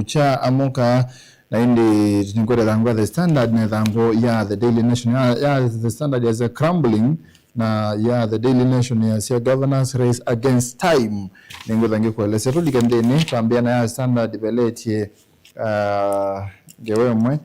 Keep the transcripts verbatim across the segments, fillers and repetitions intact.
Kya amũka, na ĩndĩ nĩngwenda ĩthangũ ya The Standard na ĩthangũ ya The Daily Nation. Ya, ya The Standard yasya crumbling, na ya The Daily Nation yasya governance race against time. Nĩngwĩtha ngĩkũelesya. Tũlike nthĩnĩ, twambĩa na ya Standard ĩveletye, ah, ngewa ĩmwe,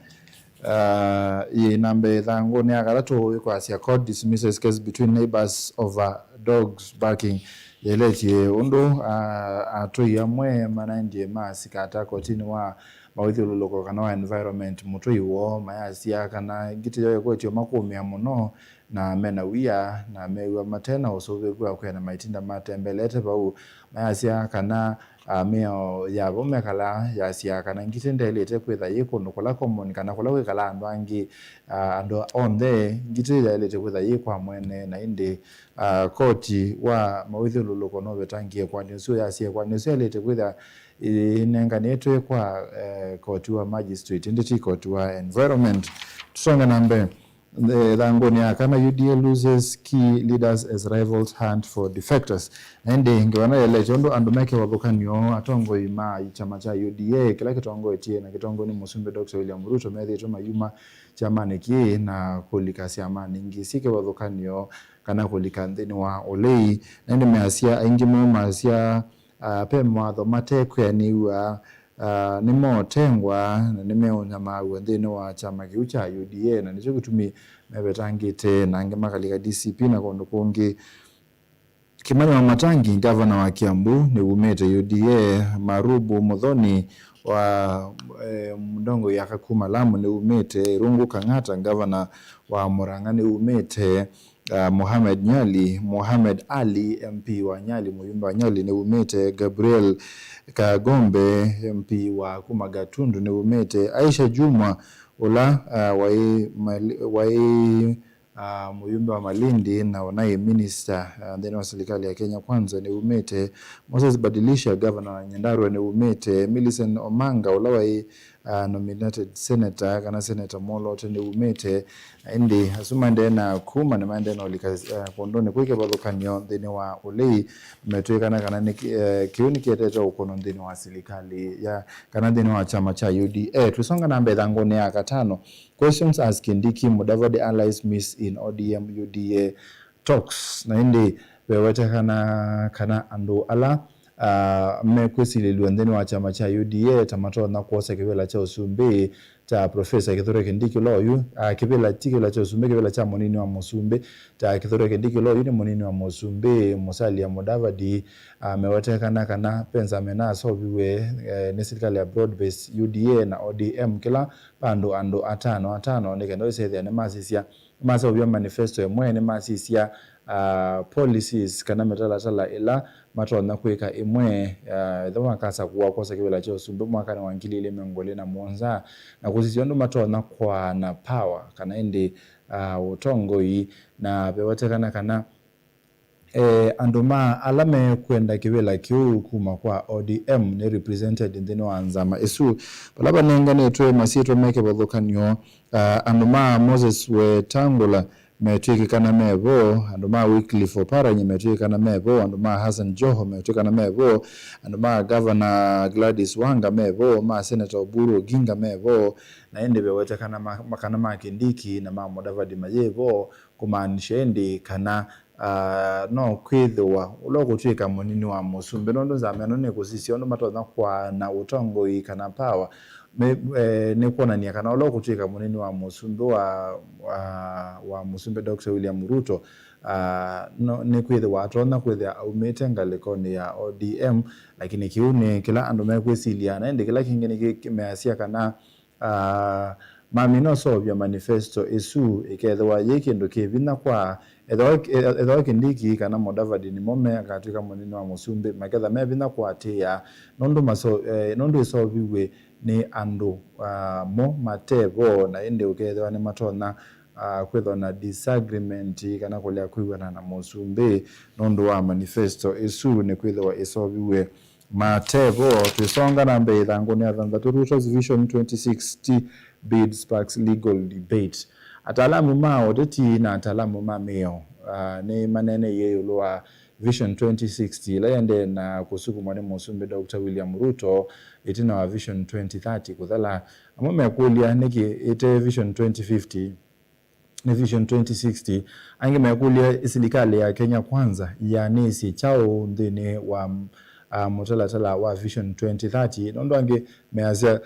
ah, yĩ na mbee ĩthangũnĩ ya katatũ ĩkwasya, "Court dismisses case between neighbors over dogs barking." Yĩeletie ũndũ, ah, atũi amwe manaendie masikata kotinĩ wa mawĩthyũlũlũko kana wa environment mũtũi woo, mayasya kana ngitĩ yoo ĩkwetyo makũmĩa mũno, na mena wia, na mew'a mate na ũsũvĩku wa kwĩana maitinda matembelete vau. Mayasya kana, ah, mĩao ya vau mekalaa yasyaa kana ngitĩ ndyaĩlĩte kwĩtha yĩ kũndũ kũla common kana kũla kwĩkalaa andũ angĩ, ah, andũ onthe. Ngitĩ yaĩlĩte kwĩtha yĩ kwa mwene, na ĩndĩ, ah, koti wa mawĩthyũlũlũko novetangĩe ĩkũanĩo ĩsu, yasya ĩkũanĩo ĩsu yaĩlĩte kwĩtha ĩnenganĩtwe kwa, eh, koti wa magistrate, ĩndĩ ti koti wa environment. Tũsonge na mbee. Eh, ĩthangũnĩ ya kana, "U D A loses key leaders as rivals hunt for defectors." Na ĩndĩ ngewa ĩno yĩelete ũndũ andũ me kĩvathũkany'o, atongoi ma kyama kya U D A kĩla kĩtongoetye na kĩtongoi nĩ Mũsumbĩ Doctor William Ruto, methĩĩtwe mayuma kyamanĩ kĩĩ na kũlika syamanĩ ingĩ syĩ kĩvathũkany'o kana kũlika nthĩnĩ wa ũlei. Na ĩndĩ measya, aingĩ moo masya, ah, ve mawatho mate kwĩanĩw'a, ah, nĩmotengwa na nĩmeũnyamaaw'a nthĩnĩ wa kyama kĩu kya U D A, na nĩkyo kĩtumi mevetangĩte na angĩ makalika D C P na kũndũ kũngĩ. Kimani Wamatangi, ngavana wa Kiambu, nĩwumĩte U D A, Marubu Muthoni wa, eh, mũtongoi aka kuma Lamu nĩwumĩte, Irungu Kang'ata, ngavana wa Murang'a nĩwumĩte, ah, Mohamed Nyali, Mohamed Ali, M P wa Nyali, mũyumbe wa Nyali nĩwumĩte, Gabriel Kagombe, M P wa kuma Gatundu nĩwumĩte, Aisha Jumwa, ũla, ah, waĩ Mali-, waĩ, ah, mũyumbe wa Malindi na ũnaĩ minista, ah, nthĩnĩ wa serikali ya Kenya Kwanza nĩwumĩte, Moses Badilisha, gavana wa Nyandarua nĩwumĩte, Millicent Omanga, ũla waĩ ah, nominated senator kana senator mwoloote nĩwumĩte, na ĩndĩ asu maendee na kuma nĩmaendee na ũlika, eh, kũndũnĩ kwĩ kĩvathũkany'o nthĩnĩ wa ũlei, metwĩkana kana nĩ, eh, kĩu nĩkĩetete ũkũno nthĩnĩ wa silikalĩ ya, kana nthĩnĩ wa kyama kya U D A. Twĩsonga na mbee ĩthangũnĩ ya katano, "Questions as Kindiki Mudavadi allies miss in O D M U D A talks." Na ĩndĩ vewetekana kana andũ ala, ah, mekwĩsilĩlw'a nthĩnĩ wa kyama kya U D A ta matonya kwosa kĩvĩla kya ũsumbĩ kya Professor Kithure Kindiki ũla oyu, ah, kĩvĩla, ti kĩvĩla kya ũsumbĩ, kĩvĩla kya mũnini wa mũsumbĩ, ta Kithure Kindiki ũla oyu nĩ mũnini wa mũsumbĩ Musalia Mudavadi. Ah, mewetekana kana Benjamin asoviwe, eh, nĩ silikalĩ ya broad based U D A na O D M, kĩla vandũ andũ atano atano, nĩ kenda ũisethĩa nĩmasisya Nĩmaseũvya manifesto ĩmwe, nĩmasisya, ah, policies kana mĩtalatala ĩla matonya kwĩka ĩmwe, ah, ethĩwa makasakũwa kwosa kĩvĩla kya ũsumbĩ mwakanĩ wa ngili ilĩ mĩongo ĩlĩ na mũonza, na kũsisya ũndũ matonya kũaana power kana ĩndĩ, ah, ũtongoi, na vewetekana kana, eh, andũ ma ala mekwenda kĩvĩla kĩu kuma kwa O D M nĩ represented nthĩnĩ wa nzama ĩsu. Vala vanenganĩtwe masyĩtwa me kĩvathũkany'o, ah, andũ ma Moses Wetangula metw'ĩkĩkana me vo, andũ ma Wycliffe Oparanya metw'ĩkana me vo, andũ ma Hassan Joho metw'ĩkana me vo, andũ ma Governor Gladys Wanga me vo, ma Senator Oburu Oginga me vo, na ĩndĩ vewetekana ma, ma, kana ma Kindiki na ma Mudavadi mayĩ vo, kũmaanisya ĩndĩ kana, ah, no kwĩthĩwa ũla ũkũtw'ĩka mũnini wa mũsumbĩ, nũndũ nzama ĩno nĩkũsisya ũndũ matonya kũaana ũtongoi kana power. Me, eh, nĩkwonany'a kana ũla ũkũtw'ĩka mũnini wa mũsumbĩ wa, wa, wa mũsumbĩ Doctor William Ruto, ah, no, nĩkwĩthĩwa atonya kwĩthĩa aumĩte ngalĩkonĩ ya O D M, lakini kĩu nĩ kĩla andũ mekwĩsilya. Na ĩndĩ kĩla kĩngĩ nĩ kĩ, kĩ, measya kana, ah, mamina ũseũvya manifesto ĩsu, ĩkethĩwa yĩ kĩndũ kĩ vinya kwa, ethĩwa, ethĩwa Kindiki kana Mudavadi nĩmo mekatw'ĩka mũnini wa mũsumbĩ, maketha me vinya kũatĩĩa, nũndũ maso-, eh, nũndũ ĩseũviw'e nĩ andũ, ah, mo mate vo, na ĩndĩ ũkethĩwa nĩmatonya, ah, kwĩthwa na disagreement kana kũlea kwĩw'ana na mũsumbĩ nũndũ wa manifesto ĩsu, nĩkwĩthĩwa ĩseũviw'e mate vo. Twĩsonga na mbee ĩthangũnĩ ya thanthatũ, Ruto's Vision twenty sixty bid sparks legal debate. Ataalamu ma ũteti na ataalamu ma mĩao, ah, nĩmaneeneie ĩũlũ wa Vision twenty sixty, ĩla ĩendee na kũsukumwa nĩ Mũsumbĩ Doctor William Ruto, ĩtina wa Vision twenty thirty kũthela. Amwe mekũlya, nĩkĩ ĩte Vision twenty fifty? Nĩ Vision twenty sixty. Angĩ mekũlya, silikalĩ ya Kenya Kwanza yaanĩsye kyaũ nthĩnĩ wa, ah, mũtalatala wa Vision twenty thirty? Nũndũ angĩ measya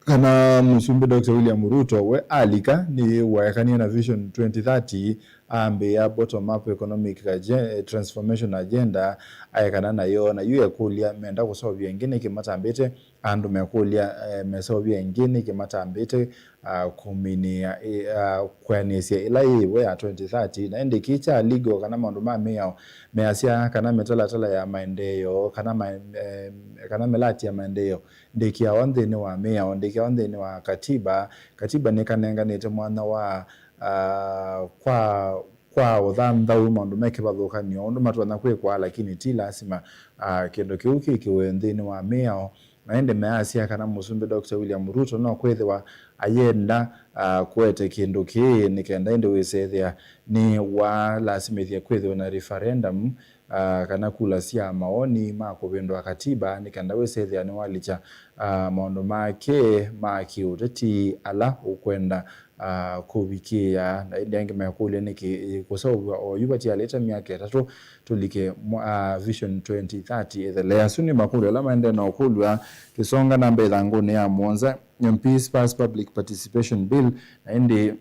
kana Mũsumbĩ Doctor William Ruto we alika nĩ waekanie na Vision twenty thirty, ambĩĩa bottom up economic agen-, eh, transformation agenda, aekana nayo, na yu ekũlya menda kũseũvya ĩngĩ nĩkĩ matambĩte, andũ mekũlya, eh, meseũvya ĩngĩ nĩkĩ matambĩte, ah, kũminĩa, eh, ah, kweanĩsya ĩla yĩ vo ya twenty thirty, na ĩndĩ kĩ kya legal kana maũndũ ma mĩao measya kana mĩtalatala ya maendeeo kana ma-, eh, kana mĩlati ya maendeeo ndĩkĩawa nthĩnĩ wa mĩao, ndĩkĩawa nthĩnĩ wa katiba. Katiba nĩkanenganĩte mwanya wa, ah, kwa, kwa ũthanthau maũndũ me kĩvathũkany'o, ũndũ matonya kwĩkwa, lakini ti lasima, ah, kĩndũ kĩu kĩkĩwe nthĩnĩ wa mĩao. Na ĩndĩ measya kana Mũsumbĩ Doctor William Ruto no kwĩthĩwa ayenda, ah, kũete kĩndũ kĩĩ nĩ kenda ĩndĩ wĩsethĩa nĩ walasimĩthya kwĩthĩwa na referendum, ah, kana kula sya maoni ma kũvĩndũa katiba, nĩ kenda wĩsethĩa nĩwalikya, ah, maũndũ make ma kĩũteti ala ũkwenda, ah, kũvikĩĩa. Na ĩndĩ angĩ mekũlya nĩkĩ kũseũvw'a oyu vatialĩte myaka ĩtatũ tũlike mwa-, ah, Vision twenty thirty ĩthele. Asu nĩ makũlyo ala maendee na ũkũlw'a. Tũisonga na mbee ĩthangũnĩ ya mũonza, M Ps pass public participation bill, na ĩndĩ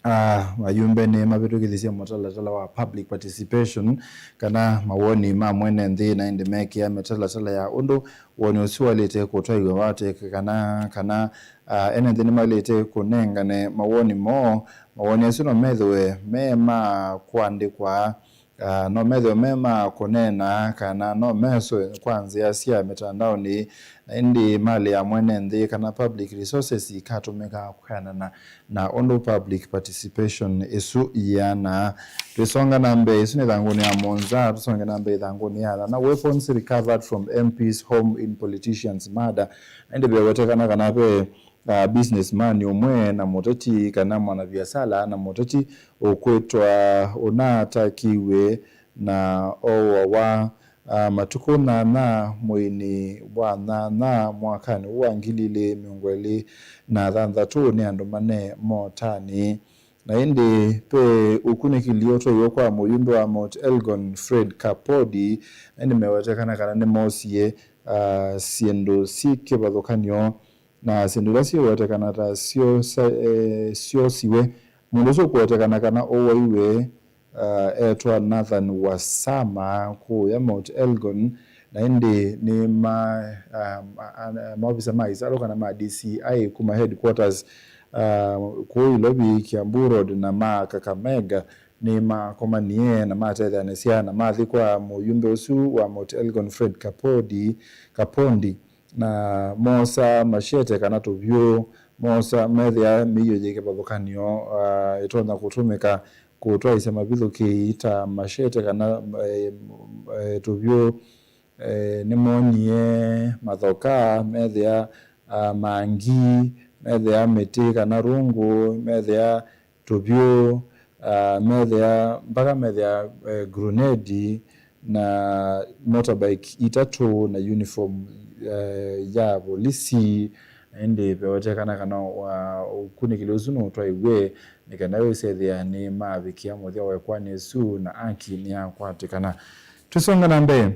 ah, ayumbe nĩmavĩtũkĩthisye mũtalatala wa public participation, kana mawoni ma mwene nthĩ, na ĩndĩ mekĩa mĩtalatala ya ũndũ woni ũsu waĩlĩte kũtwaĩwa vate, kana, kana, ah, ene nthĩ nĩmaĩlĩte kũnengane mawoni moo. Mawoni asu no methĩwe me ma kũandĩkwa, ah, no methĩwe me ma kũneena, kana no meswe kwa nzĩa sya mĩtandaonĩ, na ĩndĩ malĩ ya mwene nthĩ kana public resources ikatũmĩka kwĩanana na ũndũ public participation ĩsu yĩana. Twĩsonga na mbee, ĩsu nĩ ĩthangũnĩ ya mũonza, tũsonge na mbee ĩthangũnĩ ya thana. Weapons recovered from M P's home in politician's murder. Na ĩndĩ vewetekana kana ve, ah, businessman ũmwe na mũteti, kana mwanaviasala na mũteti ũkwĩtwa ũnatakiwe na oawa, ah, matukũ nyanya mweinĩ wa nyanya mwakanĩ ũũ wa ngili ilĩ mĩongo ĩlĩ na thanthatũ nĩ andũ mane motanĩ. Na ĩndĩ ve ũkunĩkĩli ũtwaiwe kwa mũyumbe wa Mount Elgon, Fred Kapodi, na ĩndĩ mewetekana kana nĩmoosie, ah, syĩndũ syĩ kĩvathũkany'o, na syĩndũ ila syĩwetekana ta syosa-, eh, syosiwe. Mũndũ ũsu ũkũwetekana kana ũwaiwe, ah, etwa Nathan Wasama kũũya Mount Elgon, na ĩndĩ nĩ ma, ah, ma, ah, maovisa ma isalũ kana ma D C I kuma headquarters, ah, kũu Ilovi, Kiambu Road na ma Kakamega nĩmakomanie na matetheanĩsya na mathi kwa mũyumbe ũsu wa Mount Elgon, Fred Kapodi, Kapondi, na moosa machete kana tũvyũ, moosa methĩa mĩio yĩ kĩvathũkany'o, ah, ĩtonya kũtũmĩka kũtwaĩsya mavithũkĩi ta machete kana, eh, eh, tũvyũ, eh, nĩmoonie mathoka, methĩa, ah, mangi, methĩa mĩtĩ kana rungu, methĩa tũvyũ, ah, methĩa, mpaka methĩa, eh, grenade na motorbike itatũ na uniform, eh, ya volisi. Na ĩndĩ vewetekana kana wa ũkunĩkĩli ũsu nũtwaiwe nĩ kenda wĩsethĩa nĩ mavikĩa mũthya wa ĩkwanĩ ĩsu na aki nĩyakwatĩkana. Tũisonga na mbee.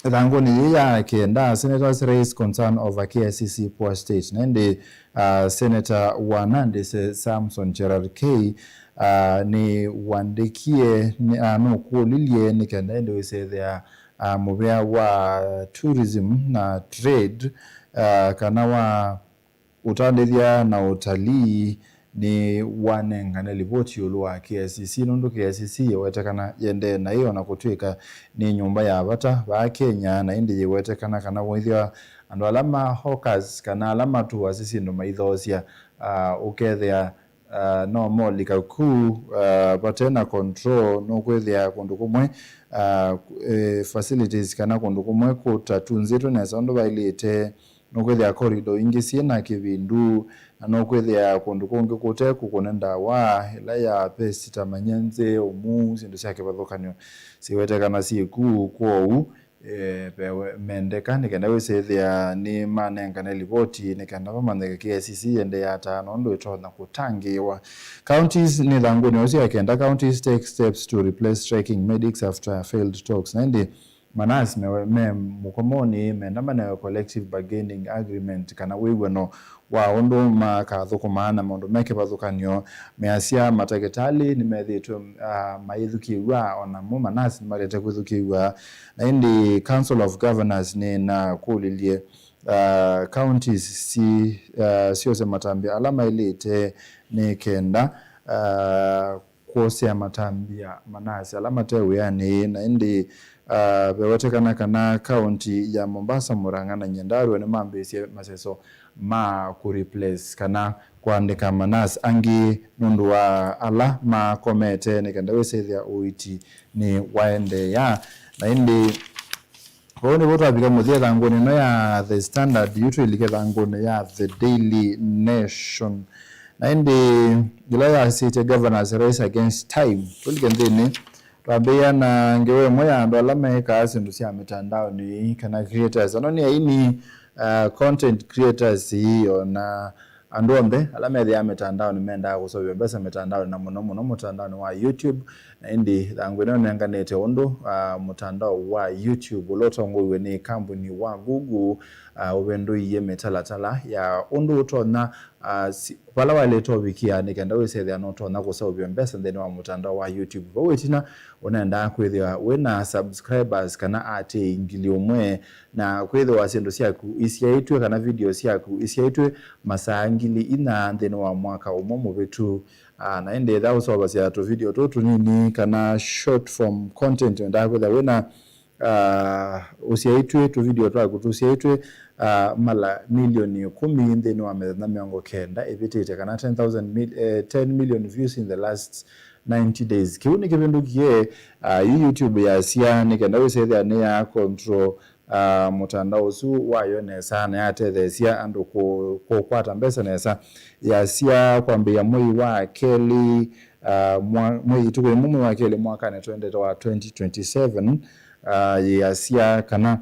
Ĩthangũnĩ yĩĩ ya kenda, senators raise concern over K I C C poor state. Na ĩndĩ, ah, Senator wa Nandi Se-, Samson Cherargei, ah, nĩwandĩkie, nĩ, ah, nũkũlilye nĩ kenda ĩndĩ wĩsethĩa, ah, mũvea wa tourism na trade, ah, kana wa ũtandĩthya na ũtalii nĩwanengane livoti ĩũlũ wa K I C C, nũndũ K I C C yĩwetekana yendee naĩ, o na kũtw'ĩka nĩ nyũmba ya vata vaa Kenya, na ĩndĩ yĩwetekana kana wĩthĩwa andũ ala ma hawkers kana ala matũasya syĩndũ maithoosya, ah, ũkethĩa, ah, no molika ku, ah, vate na control, nũkwĩthĩa kũndũ kũmwe, ah, eh, facilities kana kũndũ kũmwe kũtatũnzĩtwe nesa ũndũ vaĩlĩte, Nũkwĩthĩa corridor ingĩ syĩ na kĩvindu, na nũkwĩthĩa kũndũ kũngĩ kũte kũkũne ndawa ĩla ya pesti ta manyenze, ũmu, syĩndũ sya kĩvathũkany'o siwetekana syĩ ku. Kwoou, eh, ve-, mendeka nĩ kenda wĩsĩthĩa nĩ manengane livoti nĩ kenda vamanyĩke K I C C ĩendeea ata, nũndũ ĩtonya kũtangĩĩwa. Counties nĩ ĩthangũnĩ ũsu ya kenda, counties take steps to replace striking medics after failed talks. Na ĩndĩ manasi me, me mũkomonĩ menda manewe collective bargaining agreement kana wĩw'ano wa ũndũ makathũkũmaa na maũndũ me kĩvathũkany'o. Measya matakĩtalĩ nĩmethĩĩtwe, ah, mayĩthukĩĩw'a, o namo manasi nĩmalete kwĩthukĩĩw'a. Na ĩndĩ Council of Governors nĩnakũlilye, ah, counties si, ah, syose matambya ala maĩlĩte nĩ kenda, ah, kwosea matambya manasi ala mate wĩanĩ. Na ĩndĩ, ah, vewetekana kana kaunti ya Mombasa, Murang'a na Nyandarua nĩmambĩĩsye maseso ma kũ replace kana kũandĩka manasi angĩ nũndũ wa ala makomete nĩ kenda wĩsĩthĩa ũiiti nĩ waendeea. Na ĩndĩ Kwoou nĩvo twavika mũthya ĩthangũnĩ ĩno ya The Standard, yu twĩlike ĩthangũnĩ ya The Daily Nation. Na ĩndĩ yĩla yasĩtye Governors Race Against Time, tũlike nthĩnĩ, twambĩĩa na ngewa ĩmwe ya andũ ala mekaa syĩndũ sya mĩtandaonĩ kana creators. Ano nĩ aini, uh, content creators, ii, o na andũ onthe ala methĩaa mĩtandaonĩ mendaa kũseũvya mbesa mĩtandaonĩ, na mũno mũno mũtandaonĩ wa YouTube. Na ĩndĩ ĩthangũ ĩno nĩnenganĩte ũndũ, ah, mũtandao wa YouTube ũla ũtongoew'e nĩ kambuni wa Google, ah, ũvĩndũie mĩtalatala ya ũndũ ũtonya, ah, si-, vala waĩlĩte ũvikĩa nĩ kenda wĩsethĩa nũtonya kũseũvya mbesa nthĩnĩ wa mũtandao wa YouTube. Vau ĩtina, ũnendaa kwĩthĩwa wĩna subscribers kana aatĩĩi ngili ũmwe, na kwĩthĩwa syĩndũ syaku isyaĩtw'e kana video syaku isyaĩtw'e masaa ngili inya nthĩnĩ wa mwaka ũmwe mũvĩtu. Ah, na ĩndĩ ĩtha ũseũvasya tũvideo tũtũ tũnini kana short form content, wendaa kwĩthĩa wĩna, ah, ũsyaĩtw'e, tũvideo twaku tũsyaĩtw'e, ah, mala milioni ĩkũmi nthĩnĩ wa mĩthenya mĩongo kenda ĩvĩtĩte, kana ten thousand mil-, eh, ten million views in the last ninety days. Kĩu nĩ kĩvĩndũkie, ah, yu YouTube yasya nĩ kenda wĩsethĩa nĩ ya control, ah, mũtandao ũsu wayo nesa, na yatetheesya andũ kũ-, kũkwata mbesa nesa. Yasya kwambĩĩa mwei wa kelĩ, ah, mwa-, mwei, ĩtukũ yĩmwe mwei wa kelĩ mwakanĩ twendete wa twenty twenty-seven, ah, yasya kana,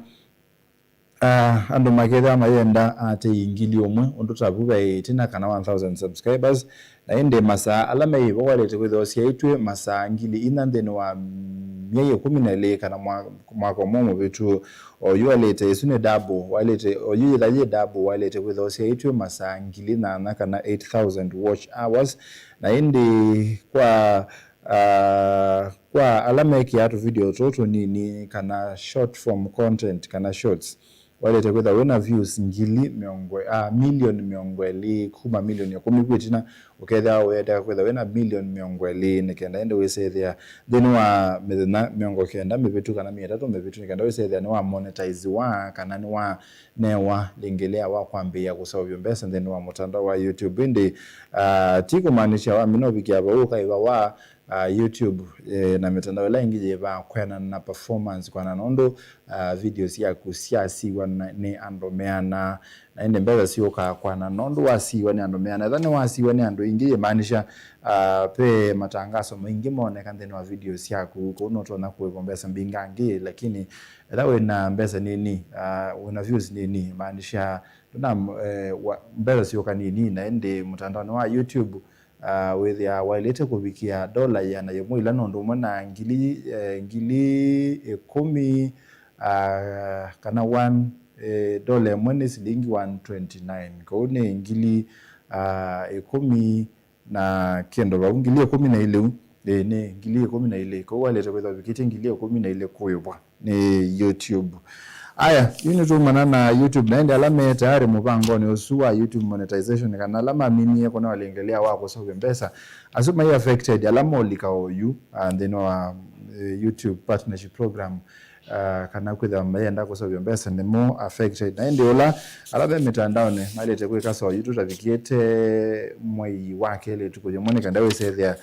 ah, andũ makethĩwa mayenda aatĩĩi ngili ũmwe, ũndũ ta vu ve ĩtina kana one thousand subscribers, na ĩndĩ masaa ala meĩvo waĩlĩte kwĩthĩwa ũsyaĩtw'e masaa ngili inya nthĩnĩ wa myei ĩkũmi na ĩlĩ kana mwa-, mwaka ũmwe mũvĩtu. Oyu waĩlĩte, ĩsu nĩ double, waĩlĩte, oyu yĩla yĩ double, waĩlĩte kwĩthĩwa ũsyaĩtw'e masaa ngili nyanya kana eight thousand watch hours. Na ĩndĩ kwa, ah, kwa ala mekĩaa tũvideo tũtũ tũnini kana short form content kana shorts, waĩlĩte kwĩthĩwa wĩna views ngili mĩongo, ah, milioni mĩongo ĩlĩ, kuma milioni ĩkũmi kwĩ ĩtina, ũkethĩwa ũyendeka kwĩthĩwa wĩna milioni mĩongo ĩlĩ, nĩ kenda ĩndĩ wĩsethĩa nthĩnĩ wa mĩthenya mĩongo kenda mĩvĩtu kana mĩatatũ mĩvĩtu, nĩ kenda wĩsethĩa nĩwamonetiziwa kana nĩwanewa lĩngĩ lea wa kwambĩĩa kũseũvya mbesa nthĩnĩ wa mũtandao wa YouTube. Ĩndĩ, ah, ti kũmaanisya wamina ũvikĩa vau ũkaĩva wa ah, YouTube, eh, na mĩtandao ĩla ĩngĩ yĩvaa kwĩanana na performance, kwĩanana na ũndũ, ah, video syaku syasiwa na, nĩ andũ meana, na ĩndĩ mbesa syũkaa kwĩanana na ũndũ wasiwa nĩ andũ meana. Ethĩwa nĩwasiwa nĩ andũ aingĩ, yĩmaanisha, ah, ve matangaso maingĩ mooneka nthĩnĩ wa video syaku, kũu nũtonya kũĩvwa mbesa mbingangĩ, lakini ethĩwa wĩna mbesa nini, ah, wĩna views nini, yĩmaanisha ndũna, eh, wa, mbesa syũka nini, na ĩndĩ mũtandaonĩ wa YouTube, ah, wĩthĩaa waĩlĩte kũvikĩa ndola ĩana yĩmwe ila nĩ ũndũ ũmwe na ngili, eh, ngili ĩkũmi, ah, kana one, eh, ndola ĩmwe nĩ silingi one twenty-nine. Kwoou nĩ ngili, ah, ĩkũmi na kĩndũ vau, ngili ĩkũmi na ilĩ u. Ĩĩ, nĩ ngili ĩkũmi na ilĩ. Kwoou waĩlĩte kwĩthĩwa ũvikĩtye ngili ĩkũmi na ilĩ kũĩvwa nĩ YouTube. Aya, yu nĩtũumana na YouTube, na ĩndĩ ala me tayarĩ mũvangonĩ ũsu wa YouTube monetization, kana ala maminie kũnewa lĩngĩ lea wa kũseũvya mbesa, asu mai affected, ala molika oyu, ah, nthĩnĩ wa, eh, YouTube partnership program, ah, kana kwĩthĩwa mayenda kũseũvya mbesa nĩmo affected. Na ĩndĩ ũla, ala ve mĩtandaonĩ maĩlĩte kwĩka so yu tũtavikĩte mwei wa kelĩ ĩtukũ yĩmwe, nĩ kenda wĩsethĩa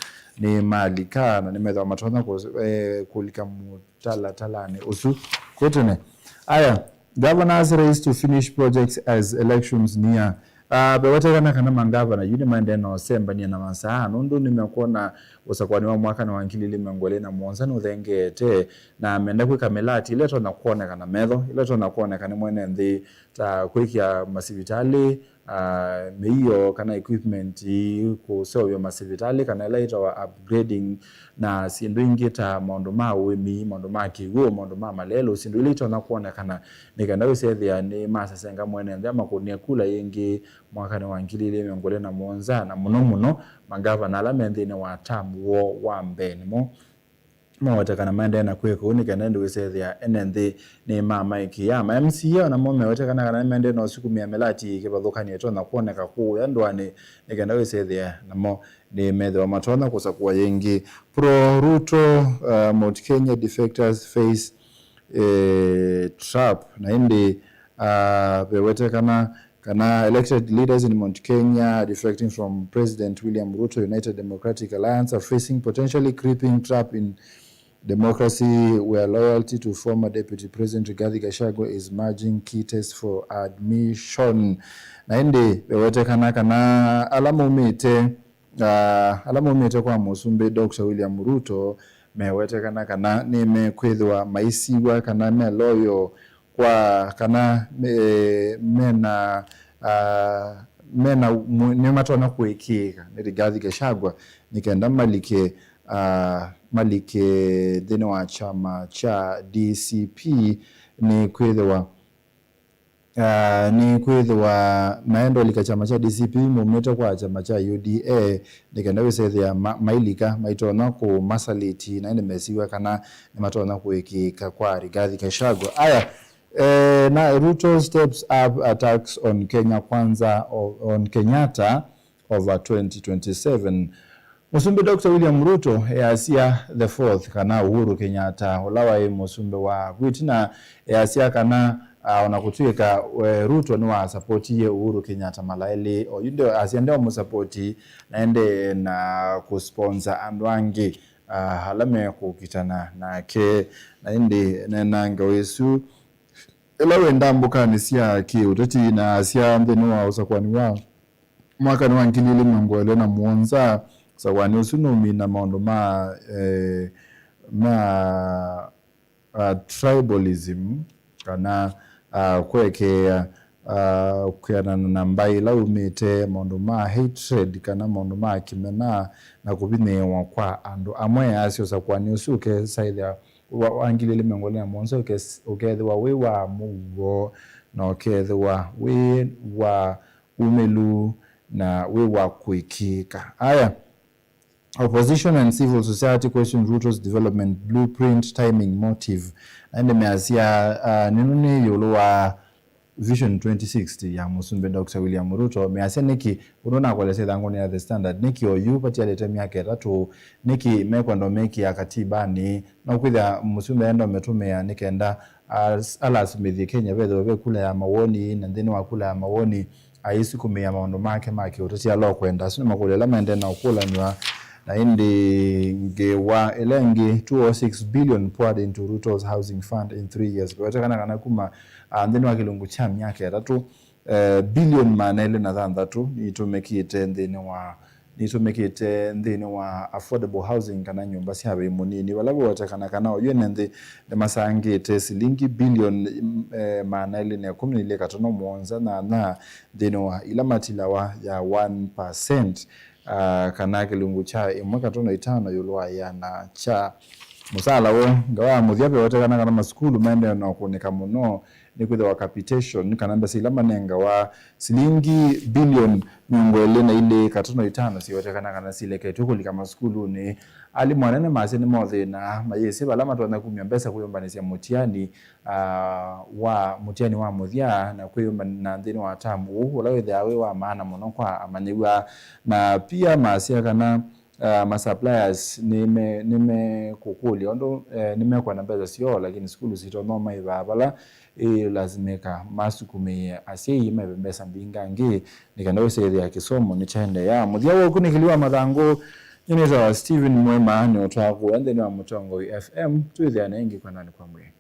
nĩ malika na nĩmethĩwa matonya kũ-, eh, kũlika mũ-, talatalanĩ ũsu kwĩ tene. Aya, Governor's race to finish projects as elections near. Ah, vewetekana kana mangavana yu nĩmaendee na ũsembany'a na masaa, nũndũ nĩmekwona ũsakũani wa mwakanĩ wa ngili ilĩ mĩongo ĩlĩ na mũonza nũthengeete, na menda kwĩka mĩlati ĩla ĩtonya kwoneka na metho, ĩla ĩtonya kwoneka nĩ mwene nthĩ, ta kwĩkĩa masivitalĩ, ah, mĩio kana equipment kũseũvya masivitalĩ, kana ĩla ĩtawa upgrading, na syĩndũ ingĩ ta maũndũ ma ũĩmi, maũndũ ma kĩw'ũ, maũndũ ma malelũ, syĩndũ ila itonya kwonekana nĩ kenda wĩsethĩa nĩ masesenga mwene nthĩ amakũnĩe kula yĩngĩ mwakanĩ wa ngili ilĩ mĩongo ĩlĩ na mũonza, na mũno mũno mangavana ala me nthĩnĩ wa term woo wa mbee nĩmo maweteka na maendee na kwĩka ũu nĩ kenda ĩndĩ wĩsethĩa ene nthĩ nĩ mamaĩkĩĩa. Ma M C A o namo mewetekana kana nĩmaendee na ũsukumĩa mĩlati kĩvathũkany'o ĩtonya kwoneka kũũya ndũanĩ nĩ kenda wĩsethĩa namo nĩmethĩwa matonya kũsakũa yĩngĩ. Pro Ruto, uh, Mount Kenya defectors face, eh, trap. Na ĩndĩ, uh, vewetekana kana elected leaders in Mount Kenya defecting from President William Ruto United Democratic Alliance are facing potentially creeping trap in democracy where loyalty to former Deputy President Rigathi Gachagua is merging key test for admission. Na ĩndĩ vewetekana kana ala maumĩte, ah, ala maumĩte kwa Mũsumbĩ Doctor William Ruto mewetekana kana nĩmekwĩthĩwa maisiwa kana me loyal kwa kana me-, mena, ah, mena mũ-, nĩmatonya kũĩkĩĩka nĩ Rigathi Gachagua nĩ kenda malike, ah, malike nthĩnĩ wa kyama kya D C P nĩ kwĩthĩwa, ah, nĩ kwĩthĩwa maenda ũlika kyama kya D C P maumĩte kwa kyama kya U D A nĩ kenda wĩsethĩa ma-, mailika maitonya kũmasaliti na ĩndĩ mesiwa kana nĩmatonya kũĩkĩĩka kwa Rigathi Gachagua. Aya, eh, na Ruto steps up attacks on Kenya Kwanza, o-, on Kenyatta over twenty twenty-seven. Mũsumbĩ Doctor William Ruto easya the fourth kana Uhuru Kenyatta, ũla waĩ mũsumbĩ wa kwĩtina, easya kana, ah, ona kũtw'ĩka, eh, Ruto nĩwasapotie Uhuru Kenyatta mala elĩ, oyu nde-, asya ndeũmũsapoti na ĩndĩ na kũsponsor andũ angĩ, ah, ala mekũkitana nake. Na ĩndĩ nena ngewa ĩsu ĩla wĩ ndambũkanĩ sya kĩũteti na asya nthĩnĩ wa ũsakũani wa mwakanĩ wa ngili ilĩ mĩongo ĩlĩ na mũonza, ũsakũani ũsu nũmina maũndũ ma, eh, ma, ah, tribalism, kana, ah, kwekeea, ah, kwĩanana na mbaĩ ila umĩte, maũndũ ma hatred, kana maũndũ ma kĩmena na kũvinyĩĩwa kwa andũ amwe. Asya ũsakũani ũsu ũkesaĩthya wa, wa ngili ilĩ mĩongo ĩlĩ na mũonza ũkes-, ũkethĩwa wĩ wa mũuo, na ũkethĩwa wĩ wa umĩlu, na wĩ wa kũĩkĩĩka. Aya, opposition and civil society question Ruto's development blueprint, timing, motive. Na ĩndĩ measya, ah, nĩnũ nĩ ĩũlũ wa Vision twenty sixty ya Mũsumbĩ Doctor William Ruto, measya nĩkĩ, ũndũ nakolesya ĩthangũnĩ ya The Standard, nĩkĩ oyu vatialĩte myaka ĩtatũ, nĩkĩ mekwenda ũmĩkĩa katibanĩ, no kwĩthĩa Mũsumbĩ aenda ũmĩtũmĩa nĩ kenda as-, alasumĩthye Kenya vethĩwe ve kula ya mawoni, na nthĩnĩ wa kula ya mawoni aisukumĩa maũndũ make ma kĩũteti ala ũkwenda. Asu nĩ makũlyo ala maendee na ũkũlanw'a. Na ĩndĩ ngewa ĩla ĩngĩ, two oh six billion poured into Ruto's housing fund in three years. Vewetekana kana kuma, ah, nthĩnĩ wa kĩlungu kya myaka ĩtatũ, eh, bilioni maana elĩ na thanthatũ nitũmĩkĩte nthĩnĩ wa, nitũmĩkĩte nthĩnĩ wa affordable housing kana nyũmba sya vai mũnini, vala vewetekana kana oyu ene nthĩ nĩmasangĩte silingi bilioni, eh, maana elĩ na ĩkũmi na ilĩ katono mũonza nyanya nthĩnĩ wa ila matilawa ya one percent, ah, kana kĩlungu kya ĩmwe katono itano ĩũlũ wa ĩana kya mũsaala woo. Ngewa ya mũthya, vewetekana kana masukulu maendee na ũkũnĩka mũno nĩ kwĩthĩwa capitation, kana mbesa ila manengawa silingi bilioni mĩongo ĩlĩ na ilĩ katono itano siwetekana kana sileketw'e kũlika masukulunĩ. Alimũ anene masya nĩmothĩna mayĩsĩ vala matonya kumya mbesa kwĩyũmbanĩsya mũtiani, ah, wa, mũtiani wa mũthya na kwĩyũmbana nthĩnĩ wa tamu ũũ, ũla wĩthĩawa wĩ wa maana mũno kwa amanyĩw'a. Na pia masya kana, ah, ma suppliers nĩme-, nĩmekũkũlya ũndũ, eh, nĩmekwenda mbesa syoo, lakini sukulu sitonya ũmaĩvaa vala ĩlasimĩka masukumĩe asyai meve mbesa mbingangĩ nĩ kenda wĩsĩthĩa kĩsomo nĩkyaendeea. Mũthya wa ũkunĩkĩli wa mathangũ, nyie nĩtawa Stephen Mwema, nĩũtwaa kũya nthĩnĩ wa Mũtongoi F M, twĩthĩane ĩngĩ kwendanĩ kwa mwĩĩ.